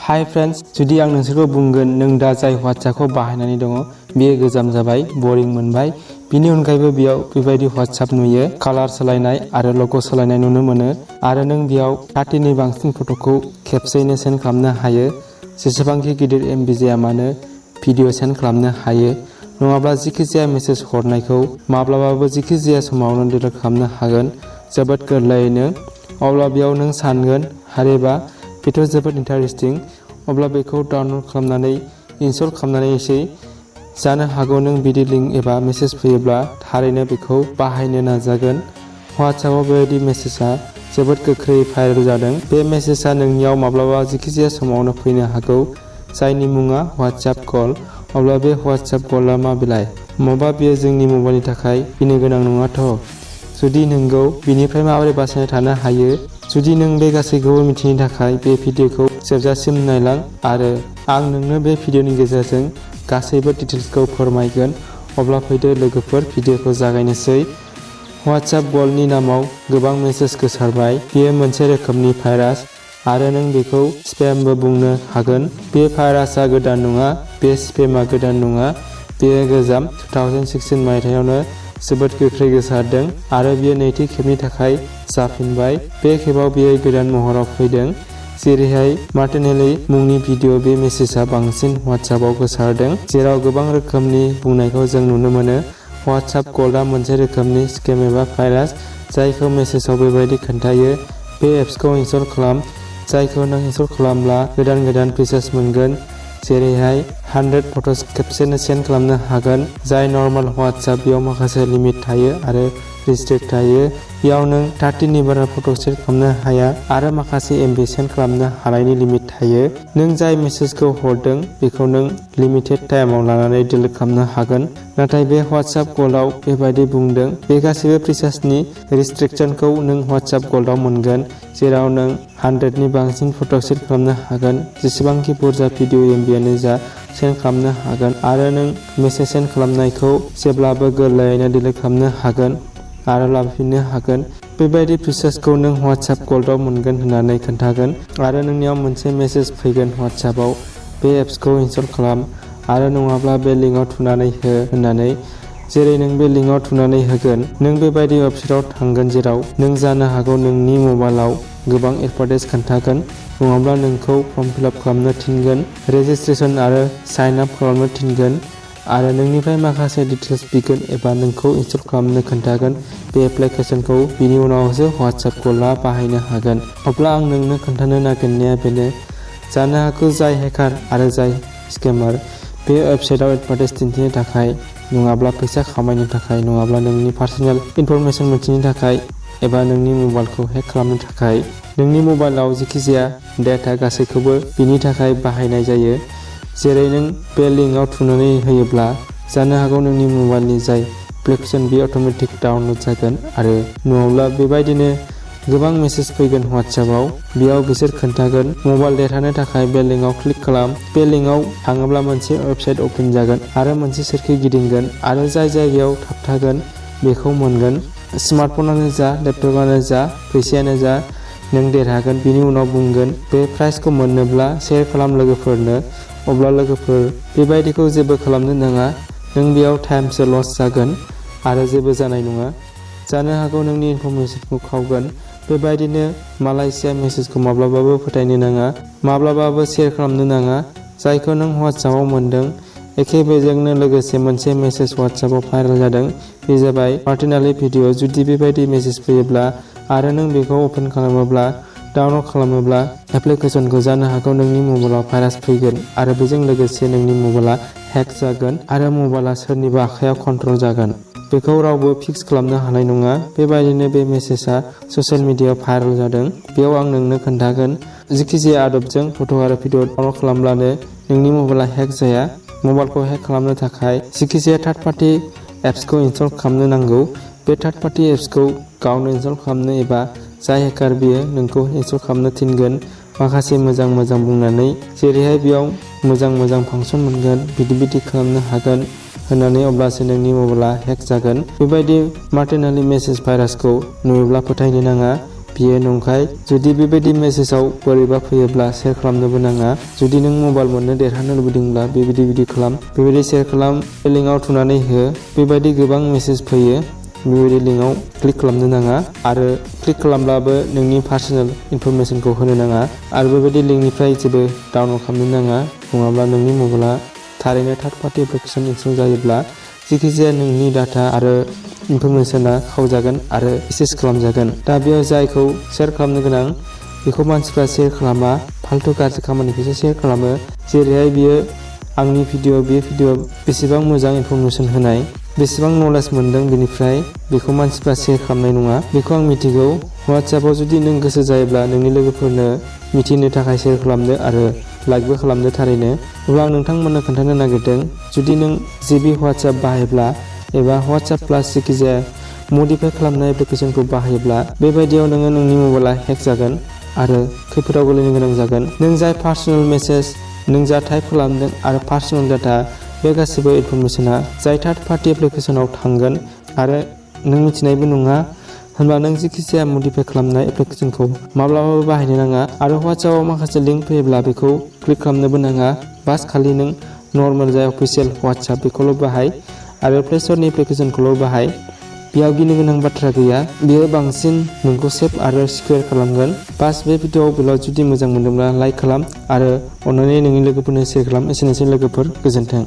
Hi friends, जुदि आं नोंसोरखौ बुंगोन नों दा जाय WhatsAppखौ बाहायनानै दङ बेयो गोजाम जाबाय, बोरिं मोनबाय। बिनि अनगायैबो बेयाव बेबायदि WhatsApp नुयो, कालार सोलायनाय आरो ल'ग सोलायनाय नुनो मोनो आरो नों बेयाव 30 नि बांसिन फट'खौ खेबसेयैनो सेन्ड खालामनो हायो। जेसेबांखि गिदिर MB जाया मानो भिडिअ सेन्ड खालामनो हायो। नङाब्ला जिखि जाया मेसेज हरनायखौ माब्लाबाबो जिखि जाया समावनो डिलिट खालामनो हागोन, जोबोद गोरलैयैनो। अब्ला बेयाव नों सानगोन, हारेबा बेथ' जोबोद इन्टारेस्टिं। अब्ला बेखौ डाउनल'ड खालामनानै इनस्टल खालामनानैसै। जानो हागौ नों बिदि लिंक एबा मेसेज फैयोब्ला थारैनो बेखौ बाहायनो नाजागोन। WhatsAppआव बेबायदि मेसेजआ जोबोद गोख्रै भाइरेल जादों। बे मेसेजआ नोंनियाव माब्लाबा जिखि जाया समावनो फैनो हागौ, जायनि मुङा WhatsApp कल। अब्ला बे WhatsApp कलआ मा बिलाइ? माबा बेयो जोंनि मबाइलनि थाखाय गिनो गोनां नङाथ'? जुदि नंगौ, बिनिफ्राय माबोरै बासायना थानो हायो? जुदि नों बे गासैखौबो मिथिनो थाखाय बे भिडिअखौ जोबजासिम नायलां आरो आं नोंनो बे भिडिअनि गेजेरजों गासैबो डिटेल्सखौ फोरमायगोन। अब्ला फैदो लोगोफोर, भिडिअखौ जागायनोसै। WhatsApp गलनि नामाव गोबां मेसेज गोसारबाय। बेयो मोनसे रोखोमनि भाइरास आरो नों बेखौ स्पेमबो बुंनो हागोन। बे भाइरासआ गोदान नङा, बे स्पेमआ गोदान नङा। बेयो गोजाम 2016 मायथाइयावनो जोबोद गोख्रै गोसारदों आरो बियो नैथि खेबनि थाखाय जाफिनबाय। बे खेबाव बेयो गोदान महराव फैदों, जेरैहाय मार्टिनेलि मुंनि भिडिअ'। बे मेसेजआ बांसिन WhatsAppआव गोसारदों, जेराव गोबां रोखोमनि बुंनायखौ जों नुनो मोनो। WhatsApp गलआ मोनसे रोखोमनि स्केम एबा भाइरास, जायखौ मेसेजआव बेबायदि खोन्थायो। बे एप्सखौ इनस्टल खालाम, जायखौ नों इनस्टल खालामब्ला गोदान फिचार्स मोनगोन, जेरैहाय 100 फट'स खेबसेनो सेन्ड खालामनो हागोन, जाय नर्माल WhatsApp बेयाव माखासे लिमिट थायो आरो रिस्ट्रिक्ट थायो। बेयाव नों 30 नि बारा फट' सेन्ड खालामनो हाया आरो माखासे MB सेन्ड खालामनो हानायनि लिमिट थायो। नों जाय मेसेजखौ हरदों बेखौ नों लिमिटेड टाइमाव लानानै डिलिट खालामनो हागोन। नाथाय बे WhatsApp गलआव बेबायदि बुंदों, बे गासैबो फिचार्सनि रिस्ट्रिक्शनखौ नों WhatsApp गलआव मोनगोन, जेराव नों 100 नि बांसिन फट' सेन्ड खालामनो हागोन, जेसेबांखि बुरजा भिडिअ MBआनो जा सेन्ड खालामनो हागोन आरो नों मेसेज सेन्ड खालामनायखौ जेब्लाबो गोरलैयैनो डिलिट खालामनो हागोन आरो लाबोफिननो हागोन। बेबायदि फिचार्सखौ नों WhatsApp गलआव मोनगोन होननानै खोन्थागोन आरो नोंनियाव मोनसे मेसेज फैगोन WhatsAppआव, बे एप्सखौ इनस्टल खालाम आरो नङाब्ला बे लिंकआव थुनानै हो होननानै। जेरै नों बे लिंकआव थुनानै होगोन, नों बेबायदि वेबसाइटआव थांगोन जेराव नों जानो हागौ नोंनि मबाइलाव गोबां एडभार्टाइज खोन्थागोन, नङाब्ला नोंखौ फर्म फिलआप खालामनो थिनगोन, रेजिस्ट्रेसन आरो साइन आप खालामनो थिनगोन आरो नोंनिफ्राय माखासे डिटेल्स बिगोन एबा नोंखौ इनस्टल खालामनो खोन्थागोन बे एप्लिकेशनखौ। बिनि उनावसो WhatsApp गलआ बाहायनो हागोन। अब्ला आं नोंनो खोन्थानो नागिरनाया बेनो, जानो हागौ जाय हेकार आरो जाय स्केमार बे वेबसाइटआव एडभार्टाइज दिन्थिनो थाखाय, नङाब्ला फैसा खामायनो थाखाय, नङाब्ला नोंनि पार्सनेल इनफरमेसन मिथिनो थाखाय एबा नोंनि मबाइलखौ हेक खालामनो थाखाय, नोंनि मबाइलाव जेखिजाया डेटा गासैखौबो बिनि थाखाय बाहायनाय जायो। जेरै नों बे लिंकआव थुनानै होयोब्ला जानो हागौ नोंनि मबाइलनि जाय एप्लिकेशन बे अट'मेटिक डाउनल'ड जागोन आरो नङाब्ला बेबायदिनो गोबां मेसेज फैगोन WhatsAppआव। बेयाव बिसोर खोन्थागोन मबाइल देरहानो थाखाय बे लिंकआव क्लिक खालाम। बे लिंकआव थाङोब्ला मोनसे वेबसाइट अपेन जागोन आरो मोनसे सोरखि गिदिंगोन आरो जाय जायगायाव थाबथागोन बेखौ मोनगोन। स्मार्टफनानो जा, लेपटपआनो जा, फैसायानो जा, नों देरहागोन। बिनि उनाव बुंगोन बे प्राइजखौ मोननोब्ला शेयार खालाम लोगोफोरनो। अब्ला लोगोफोर, बेबायदिखौ जेबो खालामनो नाङा। नों बेयाव टाइमसो लस जागोन आरो जेबो जानाय नङा। जानो हागौ नोंनि इनफरमेसनखौ खावगोन। बेबायदिनो मालयसिया मेसेजखौ माब्लाबाबो फोथायनो नाङा, माब्लाबाबो शेयार खालामनो नाङा। जायखौ नों WhatsAppआव मोनदों, एखे बेजोंनो लोगोसे मोनसे मेसेज WhatsAppआव भाइरेल जादों। बे जाबाय मार्टिनेलि भिडिअ'। जुदि बेबायदि मेसेज फैयोब्ला आरो नों बेखौ अपेन खालामोब्ला, डाउनल'ड खालामोब्ला एप्लिकेशनखौ, जानो हागौ नोंनि मबाइलाव भाइरास फैगोन आरो बेजों लोगोसे नोंनि मबाइला हेक जागोन आरो मबाइला सोरनिबा आखायाव कन्ट्रल जागोन। बेखौ रावबो फिक्स खालामनो हानाय नङा। बेबायदिनो बे मेसेजआ ससियेल मिडियायाव भाइरेल जादों। बेयाव आं नोंनो खोन्थागोन, जेखिजाया आदबजों फट' आरो भिडिअ डाउनल'ड खालामब्लानो नोंनि मबाइला हेक जाया। मबाइलखौ हेक खालामनो थाखाय जेखिजाया थार्ड पार्टि एप्सखौ इनस्टल खालामनो नांगौ। बे थार्ड पार्टि एप्सखौ गावनो इनस्टल खालामनो एबा जाय हेकार बियो नोंखौ इनस्टल खालामनो थिनगोन माखासे मोजां बुंनानै, जेरैहाय बेयाव मोजां फांसन मोनगोन, बिदि खालामनो हागोन होननानै। अब्लासो नोंनि मबाइला हेक जागोन। बेबायदि मार्टिनेलि मेसेज भाइरासखौ नुयोब्ला फोथायनो नाङा। बियो नंखाय। जुदि बेबायदि मेसेजाव बोरैबा फैयोब्ला शेयार खालामनोबो नाङा। जुदि नों मबाइल मोननो देरहानो लुबैदोंब्ला बेबायदि खालाम, बेबायदि शेयार खालाम, लिंकआव थुनानै हो। बेबायदि गोबां मेसेज फैयो, बेबायदि लिंकआव क्लिक खालामनो नाङा आरो क्लिक खालामब्लाबो नोंनि पार्सनेल इनफरमेसनखौ होनो नाङा आरो बेबायदि लिंकनिफ्राय जेबो डाउनलड खालामनो नाङा, नङाब्ला नोंनि मबाइला थारैनो थार्ड पार्टि एप्लिकेसन इनस्टल जायोब्ला जेखिजाया नोंनि डाटा आरो इनफरमेसना खावजागोन आरो एक्सेस खालामजागोन। दा बेयाव जायखौ शेयार खालामनो गोनां बेखौ मानसिफ्रा शेयार खालामा, फाल्थु गाज्रि खामानिखौसो शेयार खालामो। जेरैहाय बियो आंनि भिडिअ' बे भिडिअ'आव बेसेबां मोजां इनफरमेसन होनाय, बेसेबां नलेज मोनदों बेनिफ्राय बेखौ मानसिफ्रा शेयार खालामनाय नङा, बेखौ आं मिथिगौ। WhatsAppआव जुदि नों गोसो जायोब्ला नोंनि लोगोफोरनो मिथिनो थाखाय शेयार खालामदो आरो लाइकबो खालामदो थारैनो। अब्ला आं नोंथांमोननो खोन्थानो नागिरदों, जुदि नों GB WhatsApp बाहायब्ला एबा WhatsApp प्लास जायखिजाया मडिफाइ खालामनाय एप्लिकेसनखौ बाहायोब्ला बेबायदियाव नोंनि मबाइला हेक जागोन आरो खैफोदाव गोलैनो गोनां जागोन। नों जाय पार्सनेल मेसेज नों जा टाइप खालामदों आरो पार्सनेल डाटा बे गासैबो इनफरमेसना जाय थार्ड पार्टि एप्लिकेसनाव थांगोन आरो नों मिथिनायबो नङा। होनबा नों जेखिजाया मडिफाइ खालामनाय एप्लिकेसनखौ माब्लाबाबो बाहायनो नाङा आरो WhatsAppआव माखासे लिंक फैयोब्ला बेखौ क्लिक खालामनोबो नाङा। बास खालि नों नर्मेल जाय अफिसियेल WhatsApp बेखौल' बाहाय आरो प्ले स्ट'रनि एप्लिकेसनखौल' बाहाय। बेयाव गिनो गोनां बाथ्रा गैया, बेयो बांसिन नोंखौ सेफ आरो सिकिउर खालामगोन। बास बे भिडिअ'आव बेल' जुदि मोजां मोनदोंब्ला लाइक खालाम आरो अन्नानै नोंनि लोगोफोरनो शेयार खालाम। एसेनोसै लोगोफोर, गोजोन्थों।